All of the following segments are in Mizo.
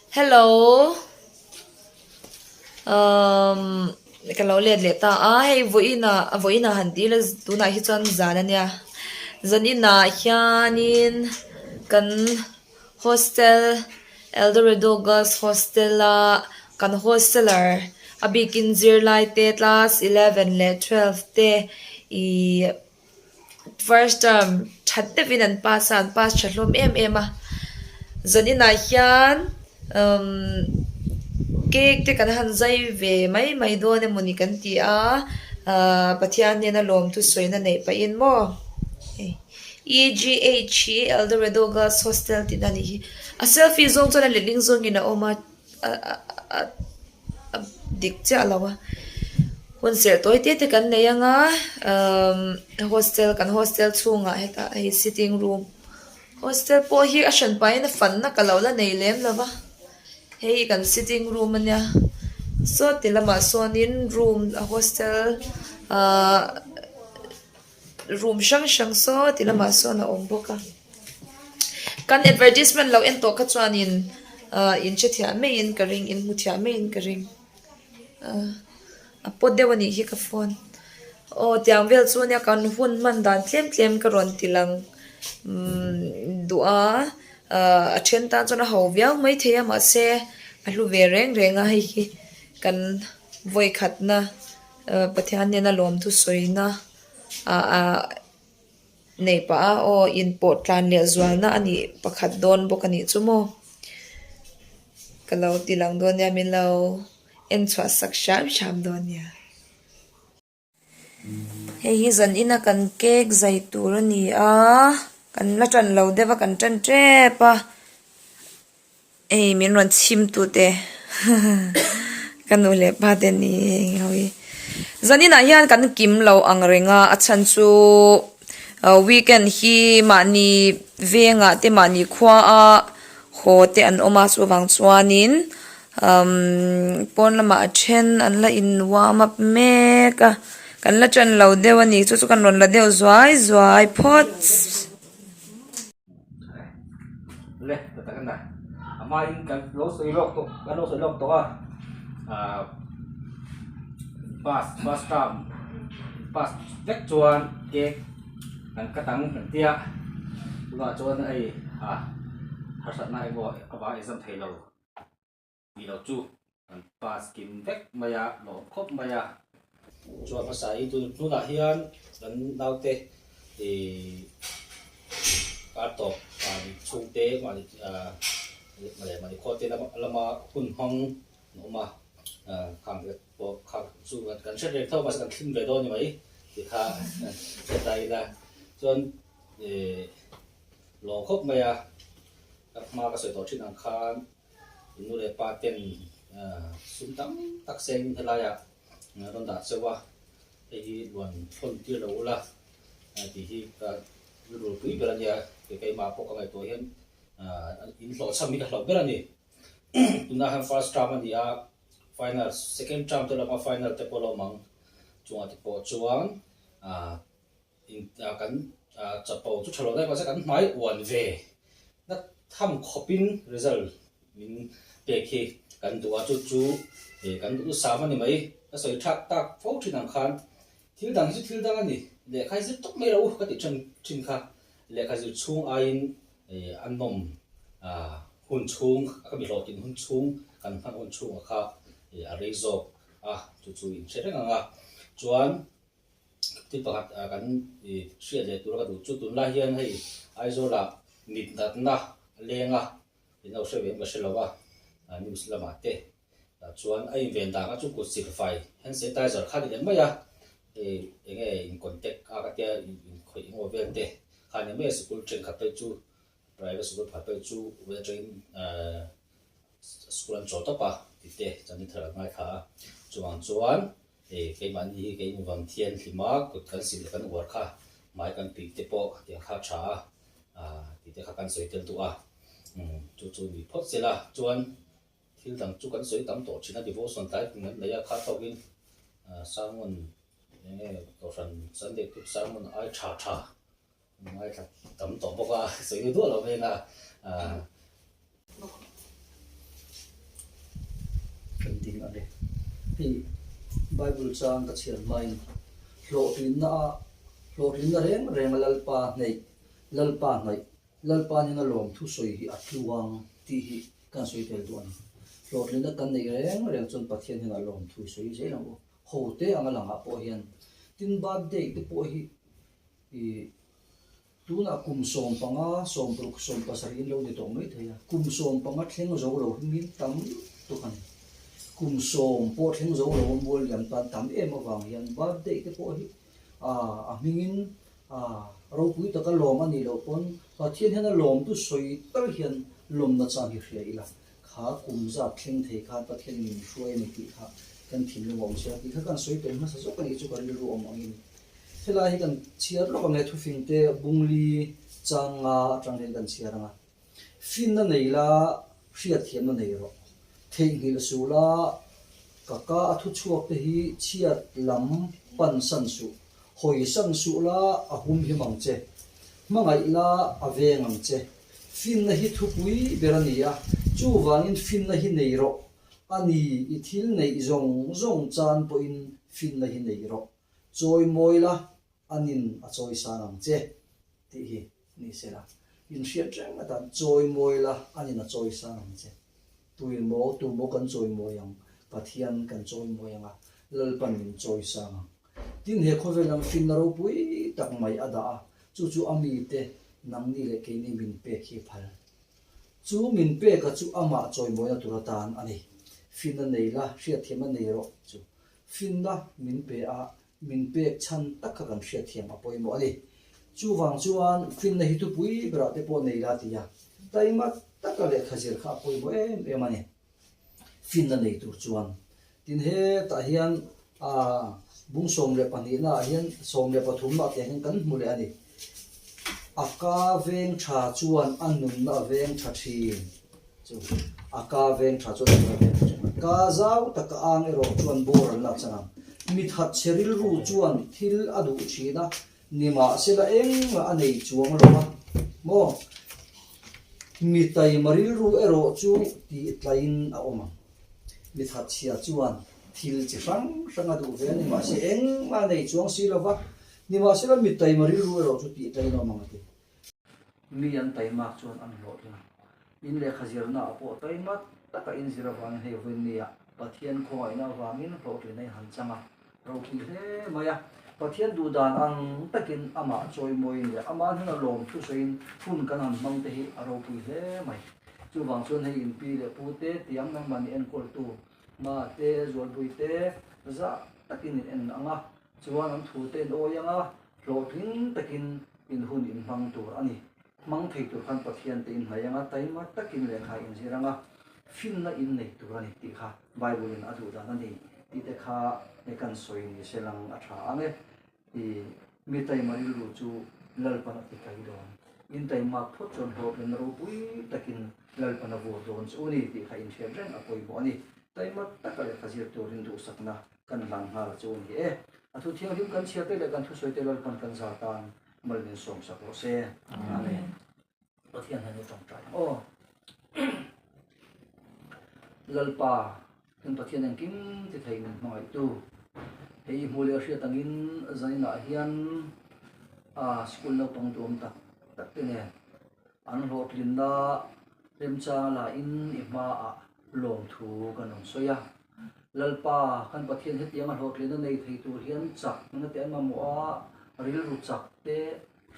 Hello umm ka lo let leh ta a hei vawiin ah vawiin ah han ti ila tunah hi chuan zan a nia zan inah hianin kan hostel Eldorado girls hostel a kan hosteler a bikin zirlai te class eleven leh twelve te ihh. First term that deuhin an pass a, an pass tha hlawm em em a. Zaninah hian umm cake te kan han zai ve mai mai dawn emawni kan ti a, ahh Pathian hnena lawmthu sawina neih pahin maw hei EGH hi Eldorado Girls Hostel tihna a nih hi. A selfie zawng chuan a letling zawngin a awm a. a dik chiah lo a hun serh tawi te te kan nei anga umm hostel kan hostel chhungah hetah hei sitting room hostel pawh hi a hran pahin a fanna ka lo la nei lem lo va hei hi kan sitting room a nia saw ti lamah sawnin room a hostel ahh. Room hrang hrang saw ti lamah sawn a awm bawk a kan advertisement lo en tawh kha chuanin ah in hrethiam maiin ka ring in hmu thiam maiin ka ring ah a pawt deuh a nih hi ka phone aw tiang vel chu ania kan hun hman dan tlem tlem ka rawn ti lang umm duh a ah a then tan chuan a ho viau maithei a mahse a hlu ve reng reng a hei hi kan vawikhatna. Pathian hnena lawmthu sawina ah ah neih pah a aw inpawh tlan leh zualna a nih pakhat dawn bawk a nih chu maw ka lo ti lang dawn nia min lo en chhuah sak hram hram dawn nia. Hei hi zan ina kan cake zai tur a ni a kan la tan lo deuh a kan tan tep a. Hei min rawn chhim tu te ka nu leh pa te ni heng ho hi zaninah hian kan kim lo ang reng a a chhan chu weekend hi mahni vengah te mahni khua a haw te an awm a chuvang chuanin umm pawn lamah a then an la in warm up mek a kan la ṭan lo deuh a ni chu chu kan rawn la deuh zuai zuai phawt. Le ta tak a a hmain kan lo sawi lawk tawh kan lo sawi lawk tawh a ah bus bus term bus vek chuan cake kan cut ang kan tia tunah chuan hei ah harsatna emaw avang exam thei lo. Tih loh chu kan pass kim vek mai a, lawm khawp mai a. Chuan hmasa hi tun hnunah hian kan naute ih kar tawp mahni chhungte mahni ah leh mahni khuate lama lama hun hmang an awm a, khang te pawh kha chu kan hre reng tho mahse kan thlim ve dawn ni mai tih kha hre ta ila chuan ih lawm khawp mai a, ka hma ka sawi tawh thin ang khan. I nu leh pa ten sum tam tak sengin helaiah rawn dah cheu a, hei hi luan thawn tir lo ula tih hi ka rilru pui ber a nia, kei keimah pawh ka ngaihtuah hian in hlawhchham hi ka hlauh ber a ni. Tunah hian first term a ni a, final second term te lama final te pawh a lo awm ang, chungah te pawh chuan Kan chapo chu tha lo daih mahse kan hmai uan ve na tham khawpin result min pek hi kan duh a, chu chu kan duh sam a ni mai. Ka sawi thak tak fo thin ang khan thil dang hi chu thil dang a ni, lehkha hi zir tawp mai lo u ka tih then thin kha, lehkha zir chhung aiin a nawm hun chhung, ka mi hlawhtlin hun chhung kan hman hun chhungah kha a rei zawk a, chu chu inhre reng ang a, chuan Thil pakhat kan hriat leh tura ka duh chu tunlai hian hei Aizawlah mit natna a leng a, in lo hre ve em ka hre lo a, news lamah te chuan a inven dan kha chu kut silfai hand sanitizer kha a ni leh mai a, hei eng nge in contact a ka tia inkhawih emaw vel te kha a ni mai a, sikul thenkhat phei chu private sikul pakhat phei chu atangin school an chawl tawp a tih te chanchin thar kan ngaithla a, chuvang chuan hei keimahni hi kei muvang thian hlim a kut kan sil leh kan uar kha hmai kan pik te pawh tiang kha a tha a ah tih te kha kan sawi tel duh a umm chu chu ni phawt sela chuan thil dang chu kan sawi tam tawh thin a devotion tlai kum kan nei a kha tawkin ah sermon eng nge kohhran Sunday tuk sermon ai tha tha. Ngaithla tam tawh bawk a, sawi duah lo veng a. Hei Bible chang ka chhiar hmain hlawhtlinna a hlawhtlinna reng reng a Lalpa hneih Lalpa hnaih Lalpa hnena lawmthu sawi hi a tluang tih hi kan sawi tel duh a ni. Hlawhtlinna kan neih reng reng chuan Pathian hnenah lawmthu i sawi zel ang u. Ho te anga langah pawh hian tin birthday te pawh hi ih Tunah kum 15, 60, 70 in lo ni tawh mai thei a, kum 15 thleng zo lo hi min tam lutuk a ni. Kum sawm pawh thleng zo lo a mual liam tan tam em avang hian birthday te pawh hi a hmingin ropui taka lawm a nih loh pawn Pathian hian a lawmtu sawi tal hian lawmna chang hi hria ila, kha kum zat thleng thei khan Pathian in min hruai a ni tih kha kan thinlung a awm sia tih kha kan sawi tel hmasa zawk a nih chu ka rilru awm angin. Helai hi kan chhiar lawk ang e, thufingte bungli chang nga atang hian kan chhiar ang a. Finna nei la, hriatthiamna nei rawh. Theihnghilh suh la, ka ka a thu chhuak te hi chhiat lam pan san suh. Hawi san suh la, a hum him ang che. Hmangaih la, a veng ang che. Finna hi thupui ber a ni a, chuvangin finna hi nei rawh. A ni, i thil neih zawng zawng chan pawhin finna hi nei rawh. Chawi mawi la, an in a chawi sang ang che, tih hi ni se la. In hriat reng atan chawi mawi la, an in a chawi sang ang che. Tui maw, tu maw kan chawi mawi ang, Pathian kan chawi mawi ang a, Lalpan min chawi sang ang. Tin, he khawvel ang finna ropui tak mai a dah a, chu chu a mite, nangni leh keini min pek hi phal. Chu min peka chu amah chawi mawina tur atan a ni. Finna nei la, hriatthiamna nei rawh chu. Finna min pe a, min pek chhan tak kha kan hriatthiam a pawimawh a ni. Chuvang chuan finna hi thupui berah te pawh nei la ti a, taima taka lehkha zir kha a pawimawh em em a ni. Finna nei tur chuan. Tin hetah hian bung 12 ah hian 13 ah te hian kan hmu leh a ni. A ka veng tha chuan a nunna a veng tha thin. Chu a ka veng tha chuan a nunna a veng tha thin. Ka zau taka ang erawh chuan bawr an lak chang ang. Mi that chhe rilru chuan thil a duh thin a, nimahsela engmah a nei chuang lo a maw? Mi taima rilru erawh chu tih tlaiin a awm ang. Mi that chhia chuan thil chi hrang hrang a duh ve a, nimahse engmah a nei chuang si lo va, Nimahsela mi taima rilru erawh chu tih tlai nawm ang a ti. Mi an taimak chuan an hlawhtling ang. In lehkha zirna ah pawh taima taka in zir avangin hei vawiin ah Pathian khawngaihna avangin hlawhtlin a inhan chang a, ropui hle mai a. Pathian duhdan ang takin amah chawimawiin leh amah hnena lawm thusawiin hun kan han hmang te hi a ropui hle mai. Chuvang chuan hei in pi leh pu te tiang nangmahni enkawltu ma te, zualbui te zah takin in en ang a. Chuan an thute in awi ang a, hlawhtling takin in hun in hmang tur a ni. Hmang thei tur khan Pathian te in hnaih ang a, taima takin lehkha in zir ang a, finna in nei tur a ni tih kha Bible in a duh dan a ni tih te kha he kan sawi ni se lang a tha ang e. I mi taima rilru chu Lalpan a ti tlai dawn. In taimak phawt chuan hlawhtlinna ropui takin Lalpan a vur dawn chu a ni tih kha in hriat reng a pawimawh a ni. Taima taka lehkha zir turin duhsakna Kan hlan nghal chu a ni e. A thu thianghlim kan chhiar te leh kan thusawi te Lalpan kan za tan mal min sawm sak rawh se. Amen. Pathian hian i tawngtai ang aw. Lalpa, kan Pathian engkim ti thei min hmangaihtu. Hei i hmu leh a hriat angin zaninah hian a school naupang duhawm tak tak te nen an hlawhtlinna remchang lahin i hmaah lawmthu kan rawn sawi a. Lalpa, kan Pathian hetianga hlawhtlinna nei thei tur hian chakna te an mamawh a, rilru chak te,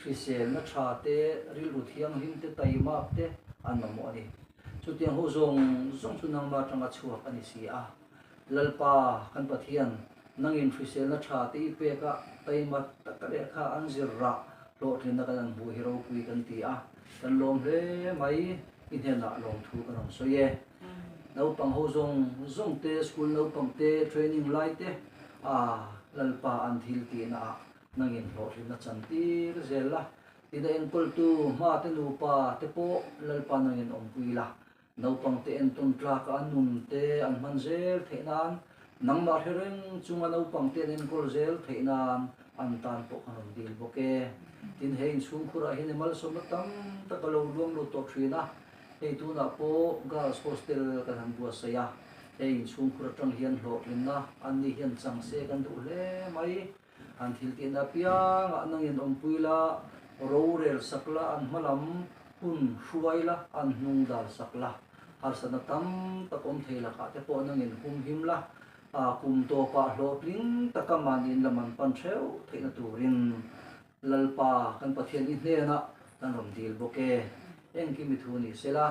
hriselna tha te, rilru thianghlim te, taimak te an mamawh a ni. Chutiang ho zawng zawng chu nangma atanga chhuak a ni si a. Lalpa, kan Pathian, nangin hriselna tha te i pek a, taima taka lehkha an zir rah hlawhtlinna kan an hmuh hi ropui kan ti a, kan lawm hle mai. I hnenah lawmthu ka rawn sawi e. Naupang ho zawng zawng te, school naupang te, training lai te a Lalpa an thil tihna ah nangin hlawhtlinna chan tir zel la. Tina enkawltu hma te nupa te pawh Lalpa nangin awmpui la. Naupang te entawn tlak a an nun te an hman zel theih nan, nangmah hre reng chunga naupang te an enkawl zel theih nan an tan pawh kan rawn dil bawk e. Tin he inchhungkhurah hian i malsawmna tam tak a lo luang lut tawh thin a, hei tunah pawh Girls Hostel kan han buatsaih a. He inchhungkhur atang hian hlawhtlinna an ni hian chang se kan duh hle mai. An thil tihna apiangah nangin awmpui la, rorel sak la, an hmalam hun hruai la, an hnung dal sak la, harsatna tam tak awm thei lakah te pawh nangin humhim la, kum tawpah hlawhtling taka mahni in lam an pan theuh theihna turin Lalpa kan Pathian i hnenah kan rawn dil bawk e. Engkim i thu ni sela,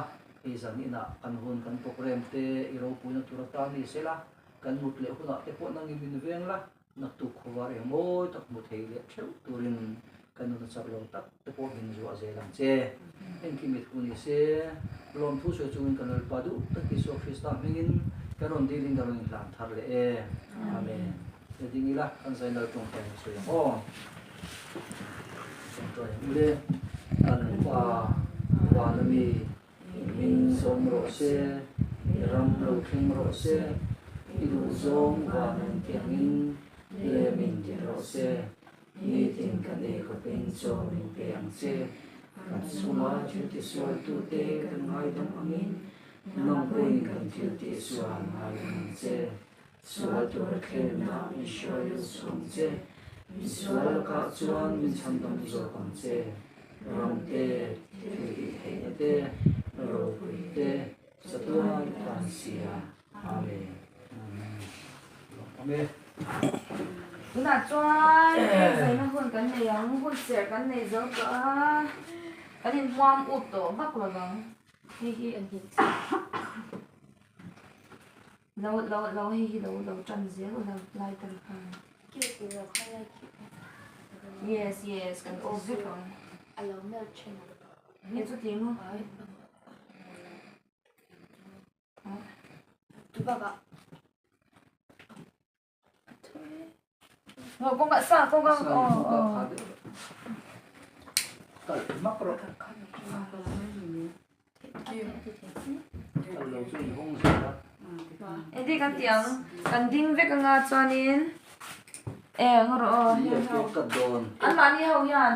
hei zan inah kan hun kan programme te i ropuina tur atan ni sela, kan mut leh hunah te pawh nangin min veng la, Naktuk khuvar eng mawi tak hmu thei leh theuh turin ka nuna chak lo tak te pawh min zuah zel ang che. Engkim i thu ni se, lawmthu sawi chungin kan Lalpa duh tak Isua Krista hmingin ka rawn dilin ka rawn inhlan thar leh e. Amen. He ding ila kan zai lal tawngtai ang sawi ang aw. Tawngtai ang ule. Kan Pa vana mi Min zawm rawh se, i ram lo thleng rawh se, i duhzawng van an ti angin le min ti rawh se, nitin kan ei khawpin chaw min pe ang che, kan chhunga thil tisualtute kan ngaidam angin nang pawhin kan thil tihsual ngaidam ang che, sual tura thlenna min hruai lut suh ang che, misual lakah chuan min chhandam zawk ang che. Ram te, thil tih theihna te, ropui te, chatuan tan sia. Amen. Amen. Tunah chuan zaina hun kan nei ang, hun serh kan nei zo tawh a, kan inhmuam up tawh vak lo vang. Hei hi a nghet lo lo lo hei hi lo lo tan zel ula lai tan khan. Yes yes kan off vek ang. A lo melt thin ang. Nge chuti maw? Tu bak ah. Ngo kawngka sa kawngka aw aw. Kal mak rawh. Kal lo chu in hawng zel a. Engti kan tih ang? Kan ding vek anga chuanin eh ngaw rawh aw Ni a cake cut dawn. An mahni ho hian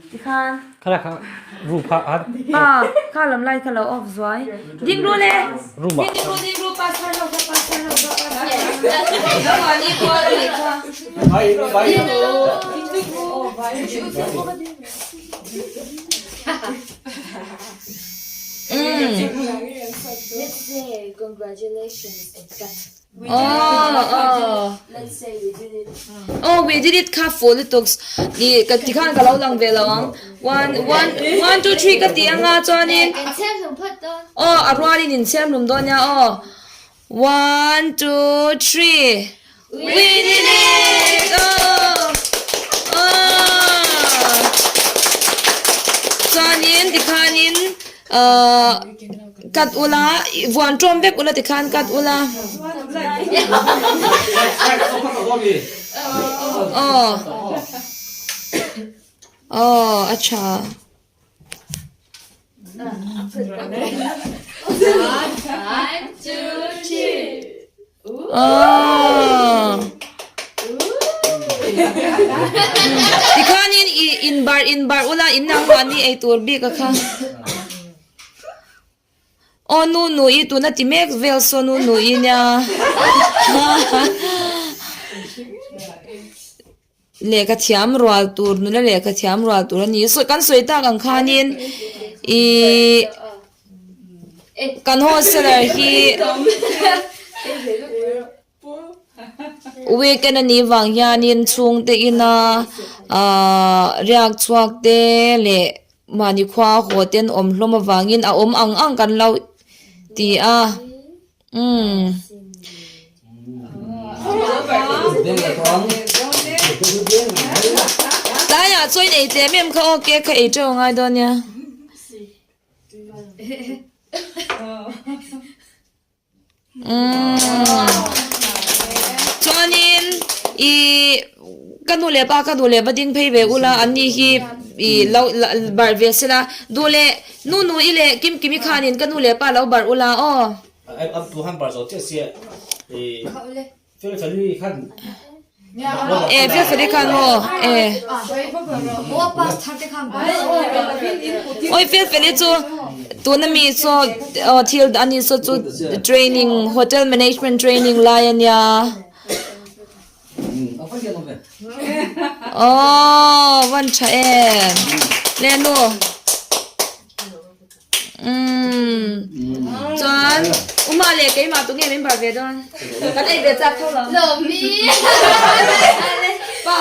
tikhan. Khala kha room kha a. Pa kha lam lai kha lo off zuai. Ding ru le. Room ah. Ding ru ding ru pastor ho kha pastor ho kha pastor. Lo mahni kual a nih kha. Vai vai. Let's say congratulations and cut. Oh, oh. Let's say we did it. Oh, we did it kha full lutuk. Ni ka ti khan ka lo lang ve lo ang. One, one, one, two, three ka ti anga chuanin. Kan siam hlum phawt dawn. Oh, a rualin in siam hlum dawn nia aw. One, two, three. We did it! Oh! Oh! Chuanin tikhanin uh, Cut ula, vuan ṭawm vek ula tikhan cut ula. Aw. Aw, a ṭha. Aw. Tikhanin i inbar inbar ula in nangmahni ei tur bik a kha. Aw nu nu i tuna ti mek vel saw nu nu i nia lehkha thiam rual tur nula lehkha thiam rual tur a ni saw kan sawi tak ang khanin ihh kan hostel hi Weekend a nih vang hianin chhungte ina ahh riak chhuak te leh mahni khua haw te an awm hlawm avangin a awm ang ang kan lo ti a umm. Tlaiah chuan ei tlem em kha aw cake kha ei teuh a ngai dawn nia. Chuanin i ka nu leh pa ka duh leh va ding phei ve ula an ni hi i lo barh ve sela duh leh nu nu i leh kim kimi khanin ka nu leh pa lo barh ula aw. E Felfeli khan maw e Oi Felfeli chu tuna mi saw thil ani saw chu training hotel management training lai ania. Aww van tha em le nu umm chuan uma leh keimah tu nge min bar ve dawn kan ei ve chak tho lo pa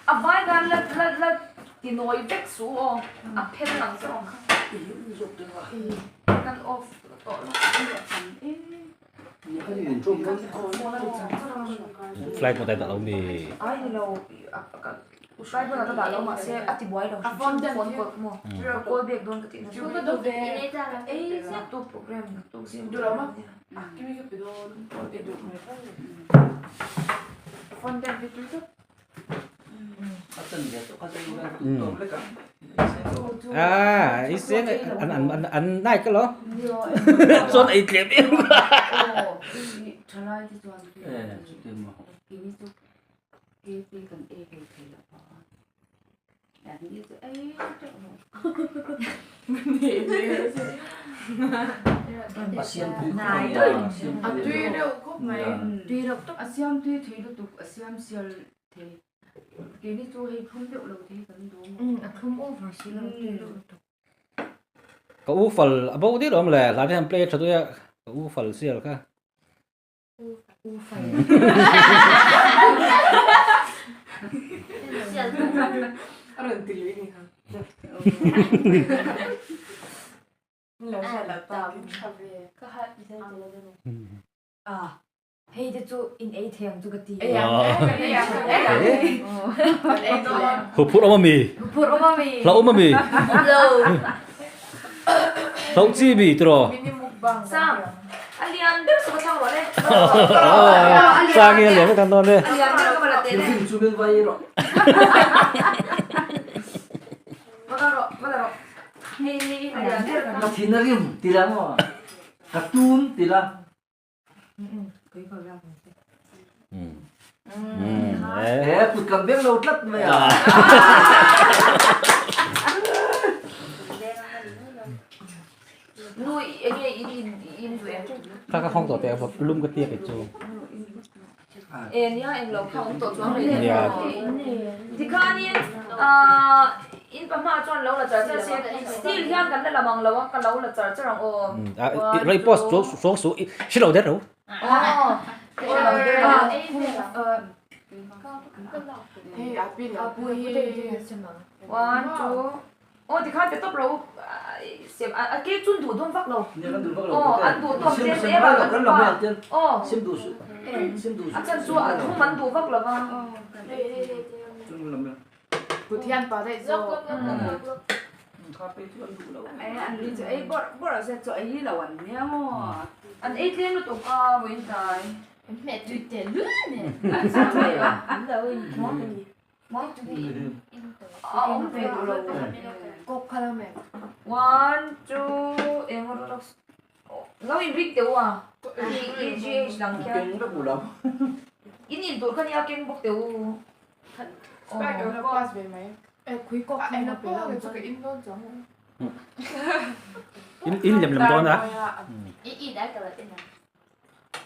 A vai khan la la la ti nawi vek suh aw a phen ang zawk ang kha kan off tawh lo. Flight mode a dah lo mi? Ai ni lo flight mode a dah lo mahse a ti buai lo hrim hrim phone call maw call back dawn ka tih na chu naktuk program naktuk zing À, i sen an an an an nai ka lo. Chuan ei tlem em. Ka u fal a bo dir awm le hla te han play tha duai a ka u fal sial kha. Hei te chu in ei thei ang chu ka ti. Huphurh awm ami? Huphurh awm ami? Hlauh awm ami? Hlauh chi mi tiraw? Sam, a lian ber chu ka thlang rawh le. Sang hi a lian vek ang dawn e. A lian ber ka va la teh le. Chu men vai rawh. Va la rawh, va la rawh. Hei hei a lian ber ka Ka thin a rim ti la maw? Ka tum ti la. He kut kan beng lo tlat mai a. Nu enge in in in duh em? Ka ka khawng tawh teh a lum ka tia kei chu. E nia eng lo kha awm tawh chuang rei Nia. Tikhanin in pahma chuan lo la char char se steel hian kan la lam ang lo a ka lo la char char ang aw. Rei post chu suang su si lo der ro. One two Aw tikhan pe tawp lo sem a ke chun duh dawn vak lo. Aw an duh tawk tlem em a kan pa aw a chan chu a thum an duh vak lo va. An ei tlem lutuk a vawiin tlai. A awm ve duh lo. One, two, eng rawh rawh lo in ring teuh a E G H lang khian in in tur kha nia keng bawk teuh u. In lem lem dawn a.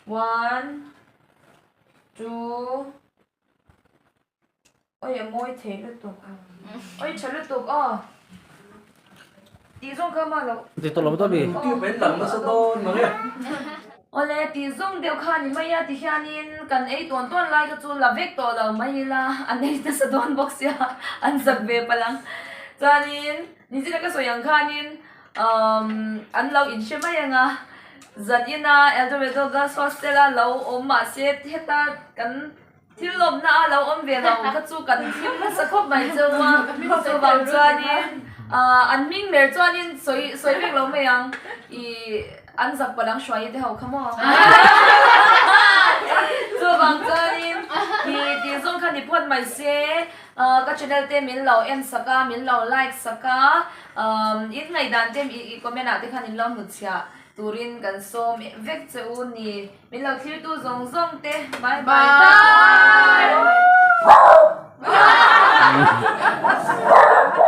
One, two. Oi a mawi thei lutuk. Oi tha lutuk aw. Tih zawng kha mah loh. Ti tawh lo dawn mi. Tube in lang nasa dawn mange. Awle tih zawng deuh kha ni mai a ti hianin kan ei tawn tawn lai kha chu la vek tawh lo mai ila an ei nasa dawn bawk sia an zak ve palh ang. Chuanin nichina ka sawi ang khanin umm an lo inhre mai ang a zanina Eldorado Girls Hostel a lo awm mahse heta kan Thil lawmna a lo awm ve lo kha chu kan thlim nasa khawp mai cheu a, chuvang chuanin an hming ber chuanin sawi sawi vek lo mai ang ih an zak palh ang hruai te ho kha maw chuvang chuanin ih tih zawng kha ni phawt mai se ka channel te min lo en sak a min lo like sak a in ngaihdan te ih comment ah te khan in lo hnutchhiah turin kan sawm vek che u ni. Min lo thlir tu zawng zawng te bye bye. Bye.